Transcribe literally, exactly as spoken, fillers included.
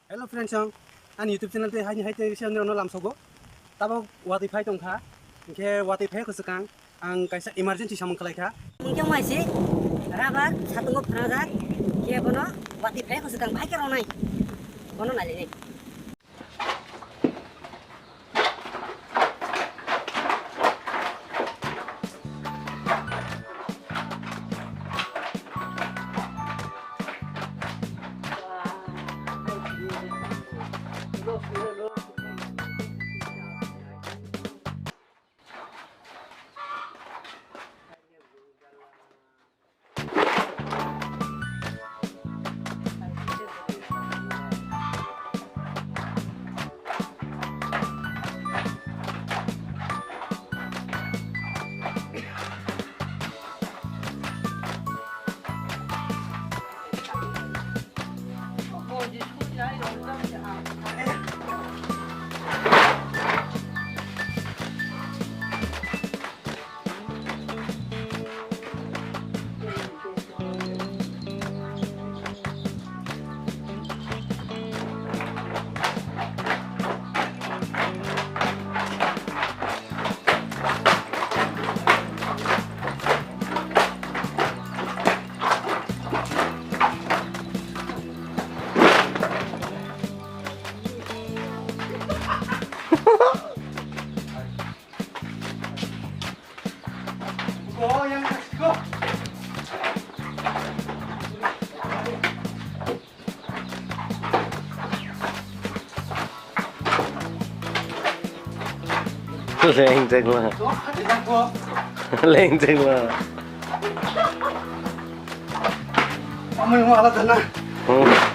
Hello friends, ang ani YouTube channel tei haini hai tei siyamni ono lamsogo. Tabok watwi phai tongkha, hinkhe watwi phai kwchwkang ang kaisa emergency samung khlaikha. Hinkhe wngmai se rubber satungo phrajak, hinkhe bono watwi phai kwchwkang bahai khe ronai, bono nailainai. Leng jengla. Leng jengla. Amui mo ala dana. Hmm.